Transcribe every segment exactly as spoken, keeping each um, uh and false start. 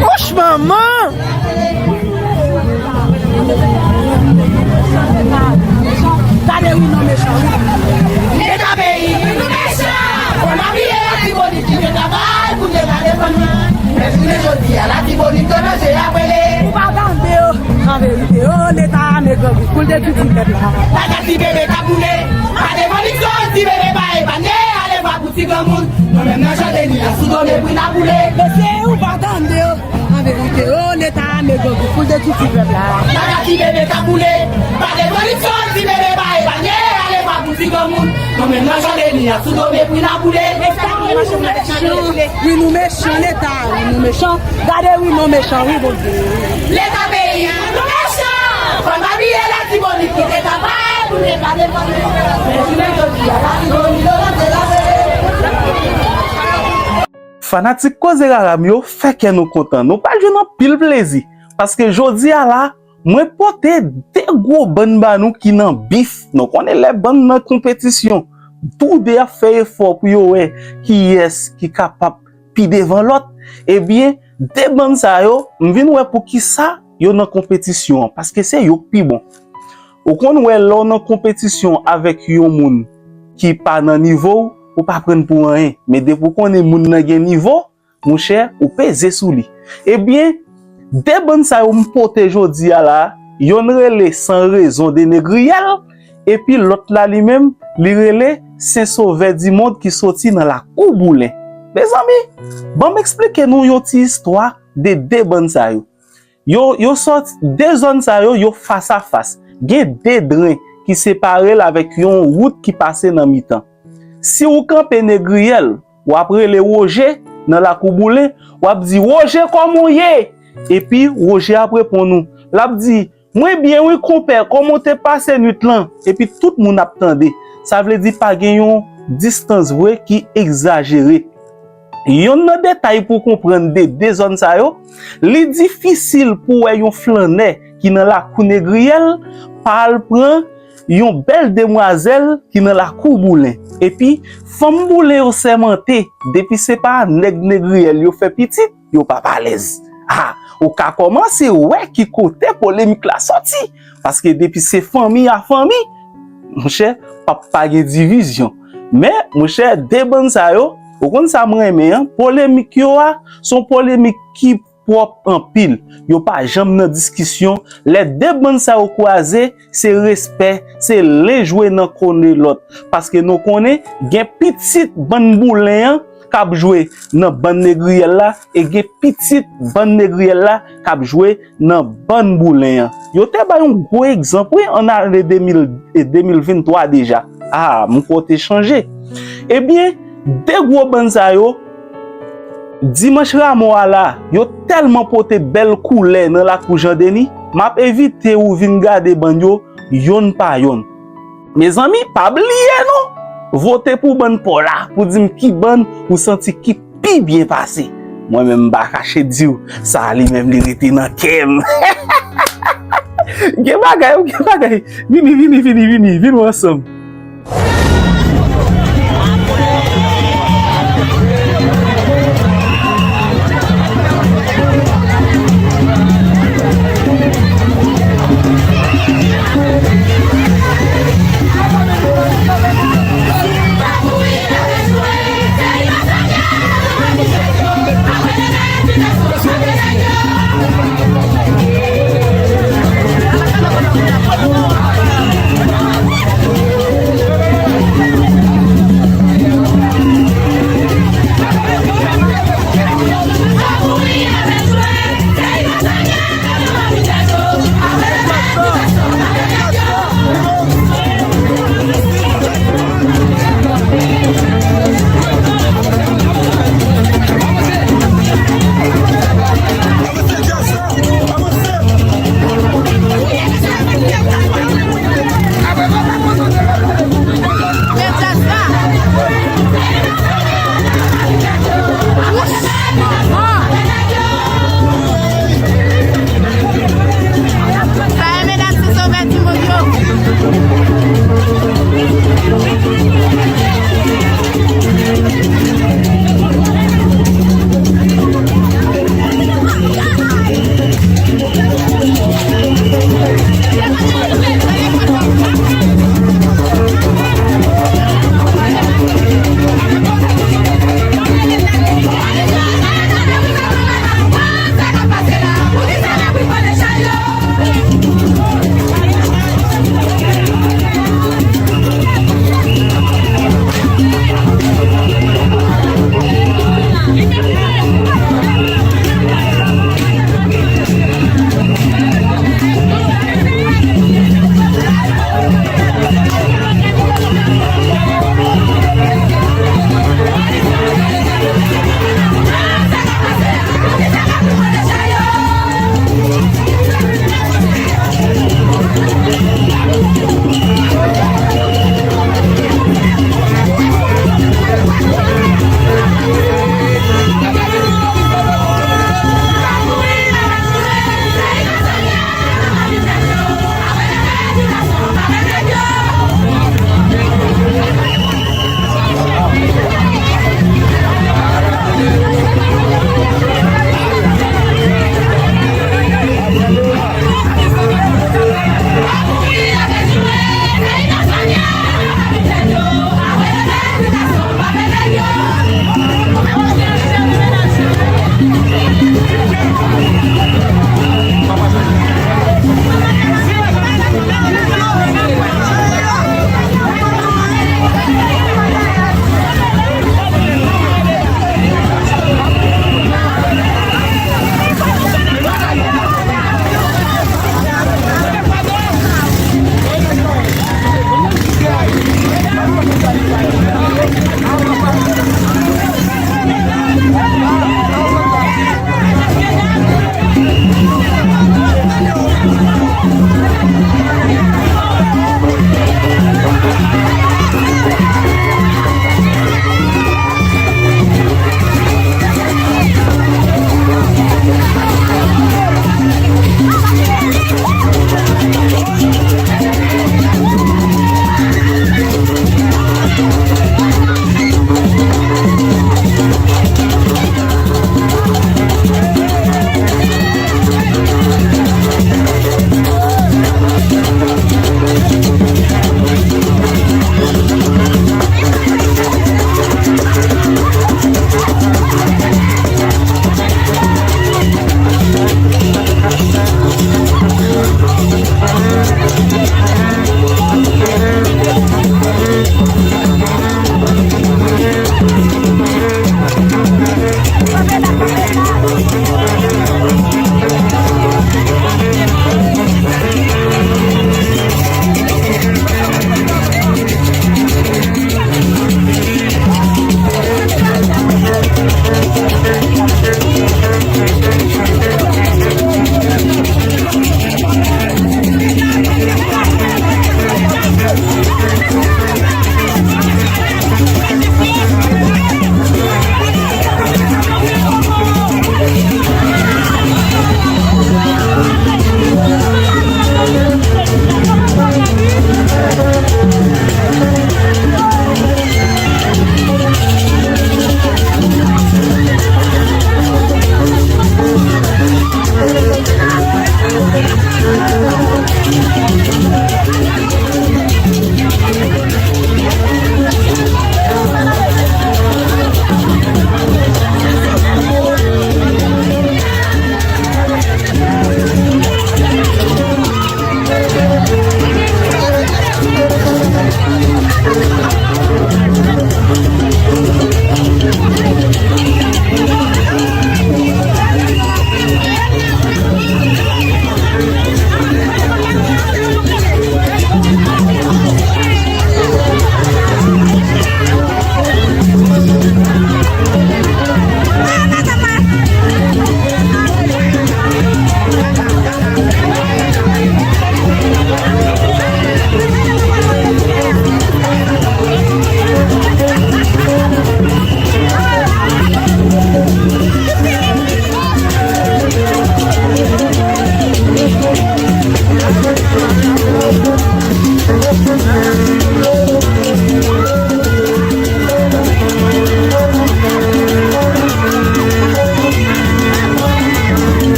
Kouch manman! Gade wi non mechan wi. Leta peyi nou mechan. Fò n apiye Latibonit ki te travay pou n te ka defann nou. Men jounen jodi a Latibonit te manje ap rele. Ou pa tande yo. An verite, o Leta ame grangou pou l detwi ti pèp la. Paga ti bebe k ap boule. Pa devan miksyon, ti bebe pa epanye. Ale vwa pou ti granmoun. Nou menm nan Jandeni a sou do mepri n ap boule. Mesye, ou pa tande yo. An verite, o Leta ame grangou pou l detwi ti pèp la. Paga ti bebe k ap boule. Pa devan miksyon, ti bebe pa epanye. Ale vwa pou ti granmoun. Nou menm nan Jandeni a sou do mepri n ap boule. Wi, nou mechan, Leta, wi, nou mechan. Gade, wi, nou mechan, wi, Bondye. Leta peyi a, nou mechan. Fò n pa bliye Latibonit ki te travay pou n te ka defann nou. Men jounen jodi a, Latibonit yo rantre lave. Fanatik Koze Rara m yo, fè kè nou kontan. Nou pral jwenn anpil plezi. Paske jodi a la, mwen pote de gwo bann ba nou ki nan bif. Nou konnen lè bann nan konpetisyon, toude ap fè efò pou yo wè kiyès ki kapab pi devan lòt. Ebyen, de bann sa yo, m vin wè pou kisa yo nan konpetisyon an, paske se yo k pi bon. Ou konn wè lè w nan konpetisyon avèk yon moun ki pa nan nivo w, ou pa pran l pou anyen. Men depi w konnen moun nan gen nivo, monchè, ou peze sou li. Ebyen, de bann sa yo m pote jodi a la, yonn rele Sans raison de Négriyèl, epi lòt la li menm, li rele Sen Sovè di Mond ki soti nan Lakou Boulen. Mezanmi, ban m eksplike nou yon ti istwa de de bann sa yo. Yo, yo sòti, de zòn sa yo, yo fas a fas. Gen de dren ki separe l avèk yon wout ki pase nan mitan. Si w kanpe Negriyèl, w ap rele Woje nan Lakou Boulen, w ap di, "Woje, kòman w ye?" Epi Woje ap reponn ou. L ap di, "Mwen byen wi, konpè, kòman w te pase nwit lan?" Epi tout moun ap tande. Sa vle di pa gen yon distans vre ki egzajere. Yonn nan detay pou w konprann de de zòn sa yo, li difisil pou w wè yon flannè ki nan Lakou Negriyèl pa al pran yon bèl demwazèl ki nan Lakou Boulen. Epi, fanm Boulen yo sèmante, depi se pa nèg Negriyèl yo fè pitit, yo p ap alèz. A, ou ka kòmanse wè ki kote polemik la sòti. Paske depi se fanmi a fanmi, monchè, p ap pa gen divizyon. Men, monchè, de bann sa yo, ou konn sa m renmen an, polemik yo a, se yon polemik ki pwòp anpil. Yo pa janm nan diskisyon. Lè de bann sa yo kwaze, se respè, se len jwe nan kone lòt. Paske nou konnen, gen pitit bann Boulen an k ap jwe nan bann Negriyèl la, e gen pitit bann Negriyèl la k ap jwe nan bann Boulen an. Yo te bay yon gwo egzanp, wi, an ane de mil, e de mil venntwa deja. A, m kwè w te chanje. Ebyen, de gwo bann sa yo, Dimanch Ramo a la, yo tèlman pote bèl koulè nan Lakou Jandeni, m ap envite ou vin gade bann yo, yonn pa yonn. Mezanmi, pa bliye non, vote pou bann pa w la, pou di m ki bann ou santi ki pi byen pase. Mwen menm, m pa kache di w, sa a li menm li rete nan kè m. Gen bagay, wi, gen bagay. Vini, vini, vini, vini, vin wè ansanm.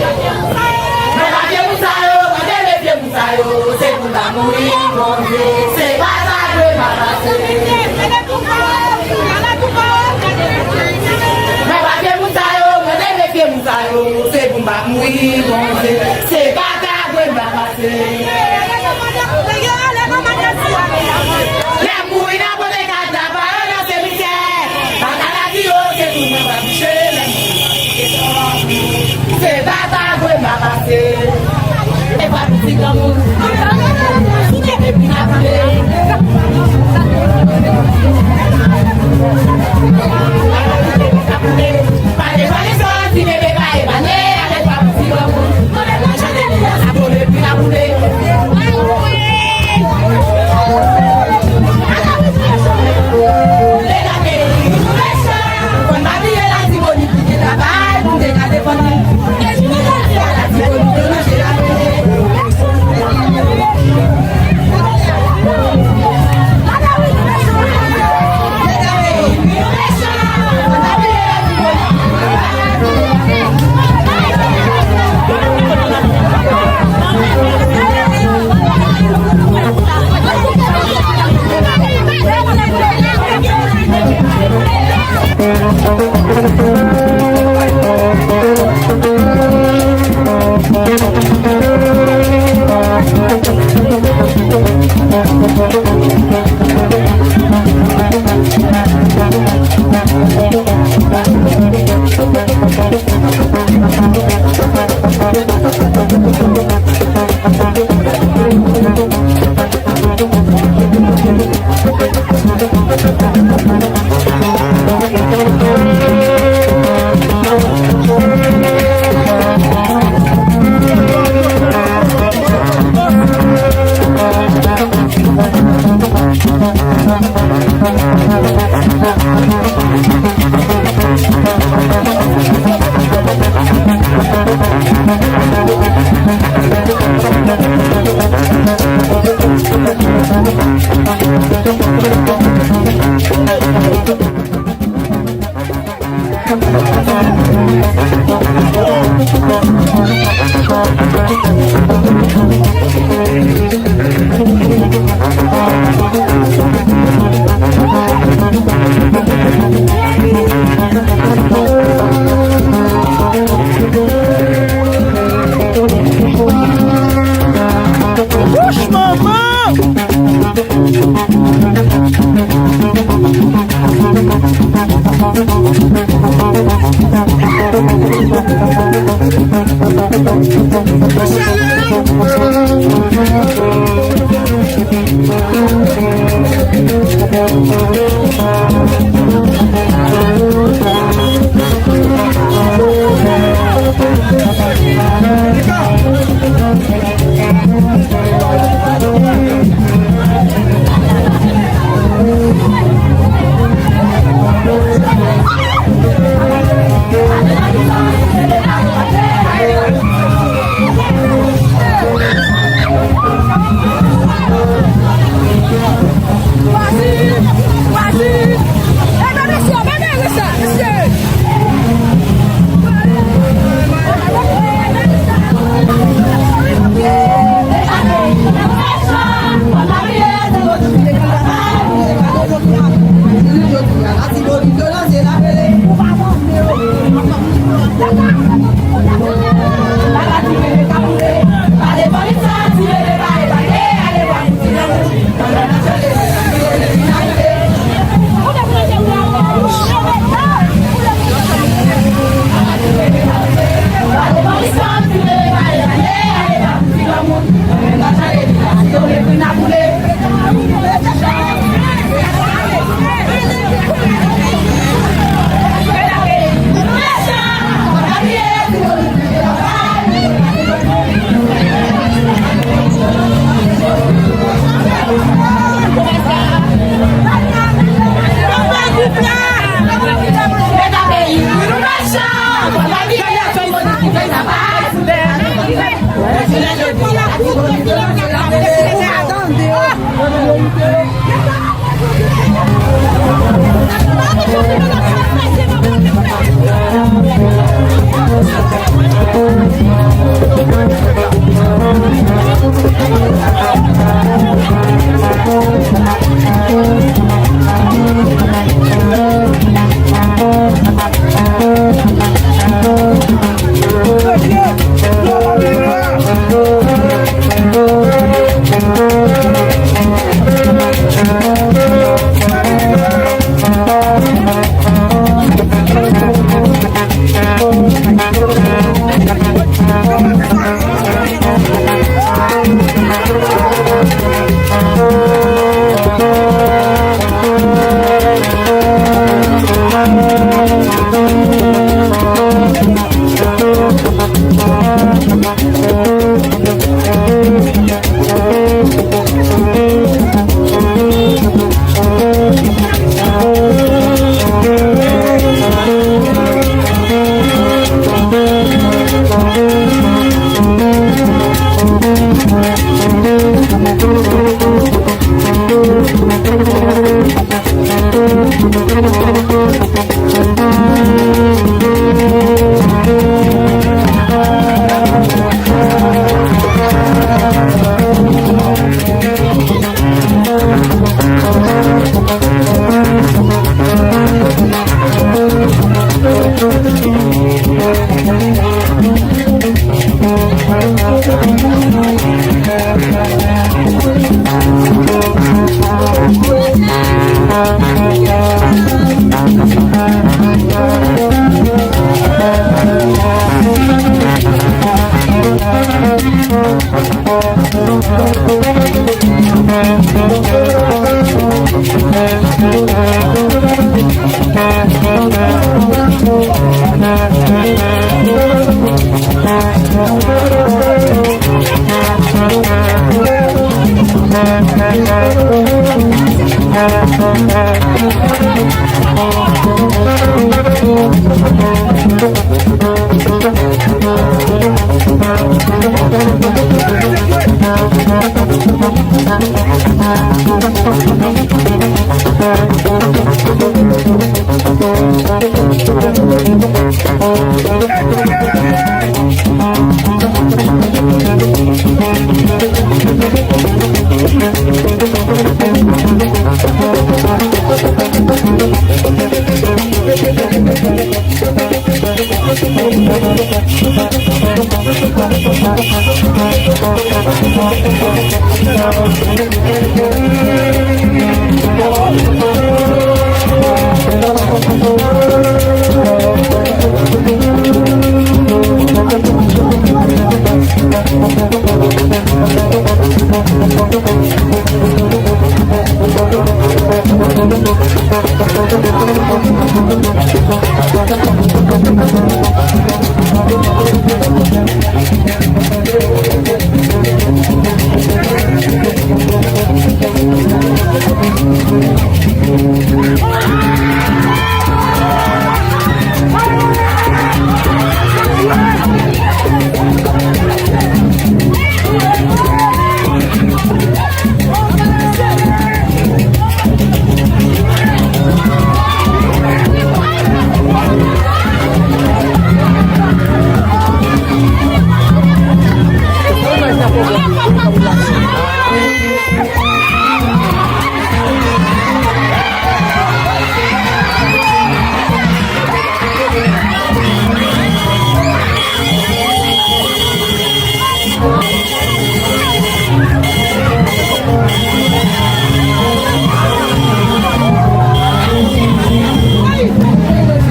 Mwen pa vye moun sa yo, mwen te vle vye moun sa yo, se pou m pa mouri, Bondye, se pa sa dwe pa pase. Mwen pa vye moun sa yo, mwen te vle vye moun sa yo, se pou m pa mouri, Bondye, se pa sa dwe pa pase. Lè m mouri nan pote kad la, pa yo nan simityè. Papa la di yo, se pou mwen pa bouche, lè m mouri nan simityè. Se pa sa dwe pa pase. E pa pitit granmoun. Epi n ap pale. Pa devan lè sòti, bebe pa epane, ale pa pitit granmoun. Wouch, manman!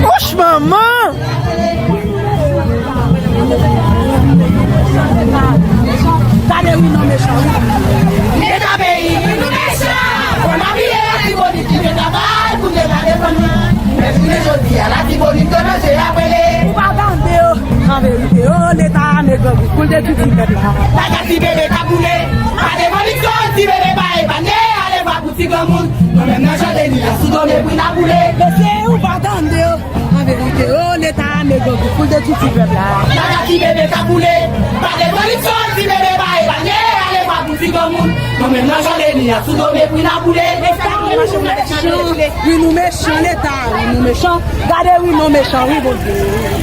Kouch manman! Gade wi non mechan wi. Leta peyi nou mechan. Fò n apiye Latibonit ki te travay pou n te ka defann nou. Men jounen jodi a Latibonit konn manje ap rele. Ou pa tande yo. An verite, o Leta ame grangou pou l detwi ti pèp la. Bagay ti bebe ka boule. Pa devan miksyon ti bebe pa epanye. Ale va pou ti granmoun. Nou menm nan Jan Deni a sou do mepri n ap boule. Mesye, ou pa tande yo. An verite, o Leta ame grangou pou l detwi ti pèp la. Bagay ti bebe ka boule. Pa devan miksyon ti bebe pa epanye. Ale va pou ti granmoun. Nou menm nan Jan Deni a sou do mepri n ap boule. Wi nou mechan Leta, wi nou mechan. Gade wi nou mechan wi Bondye.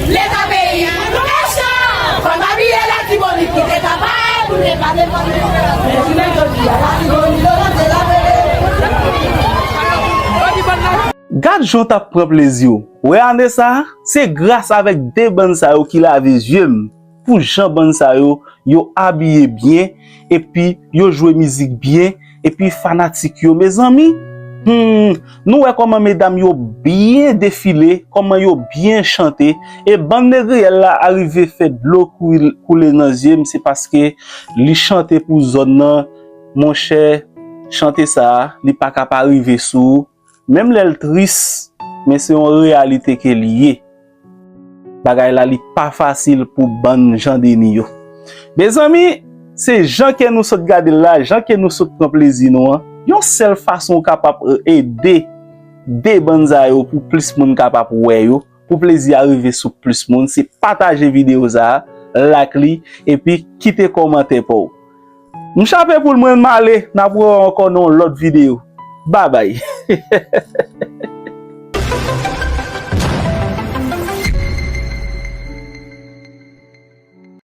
Leta peyi nou mechan. Fò n pa bliye Latibonit ki te travay pou n te ka defann nou. Men jounen jodi a Latibonit yo rantre lape. Gad jan w t ap pran plezi w. Wè ane sa a, se gras avèk de bann sa yo ki lave zye m pou jan bann sa yo, yo abiye byen, epi yo jwe mizik byen, epi fanatik yo, mezanmi, hmm, nou wè kòman medam yo byen defile, kòman yo byen chante, e bann negriyèl la arive fè dlo koul-, koule nan zye m, se paske li chante pou zòn nan, monchè, chante sa a, li pa ka pa rive sou ou, menm lè l tris, men se yon reyalite ke li ye. Bagay la, li pa fasil pou bann Jan Deni yo. Mezanmi, se jan ke nou sot gade l la, jan ke nou sot pran plezi nou an, yon sèl fason w kapab ede de bann sa yo pou plis moun kapab wè yo, pou plezi a rive sou plis moun, se pataje videyo sa a, like li, epi kite kòmantè pa w. M chape poul mwen, m ale, n ap wè ankò nan yon lòt videyo. Babay.